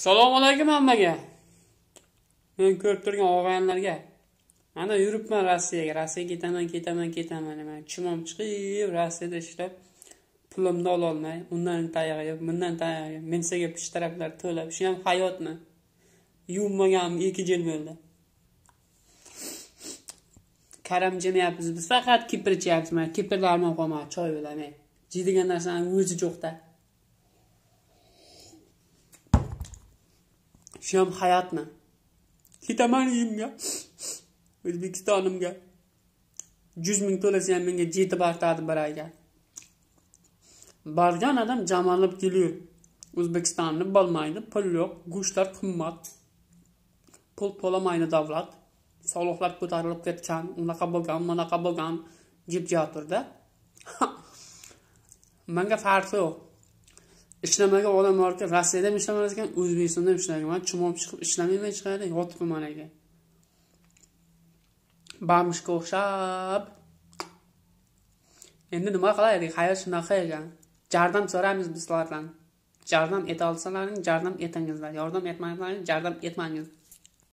Assalomu alaykum hammaga. Men ko'rib turgan og'aynilarga. Mana yuribman Rossiyaga. Rossiyaga ketaman. Men chimom chiqib Rossiyada ishlab pulimni ola olmay, undan tayog'i yo'q, bundan tayog'i yo'q. Mensaga pishtaraflar to'lab, shu ham hayotmi? Yuvmaganim 2 yil bo'ldi. Karam jemayapmiz biz, faqat kipir ichyapmiz. Mana kipirlarni qolmadi, choy bilan. Jeydigan narsaning o'zi yo'q-da. Shu ham hayotmi? Ketaman uyimga, O'zbekistonimga. 100 ming to'lasa ham menga jetib artadi bir oyga. Borgan adam jamanlab keliyor. O'zbekistonni bo'lmaydi, pul yo'q, go'shtlar qimmat. Pul to'lamaydi davlat. Soliqlar ko'tarilib ketgan, unaqa bo'lgan, bunaqa bo'lgan deb yotirdi. Menga farqi yo'q. Ishlamagan odam borki, Rossiyada ham ishlamas ekan, O'zbekistonda ham ishlagan. Men chumom chiqib ishlamayman hech qayerda, yotibman aka. Bamushga o'xshab. Endi nima qilaylik? Hayot shunaqa ekan. Yordam so'raymiz bizlardan. Yordam eta olsalaring, yordam etingizlar. Yordam etmasalaring, yordam etmangiz.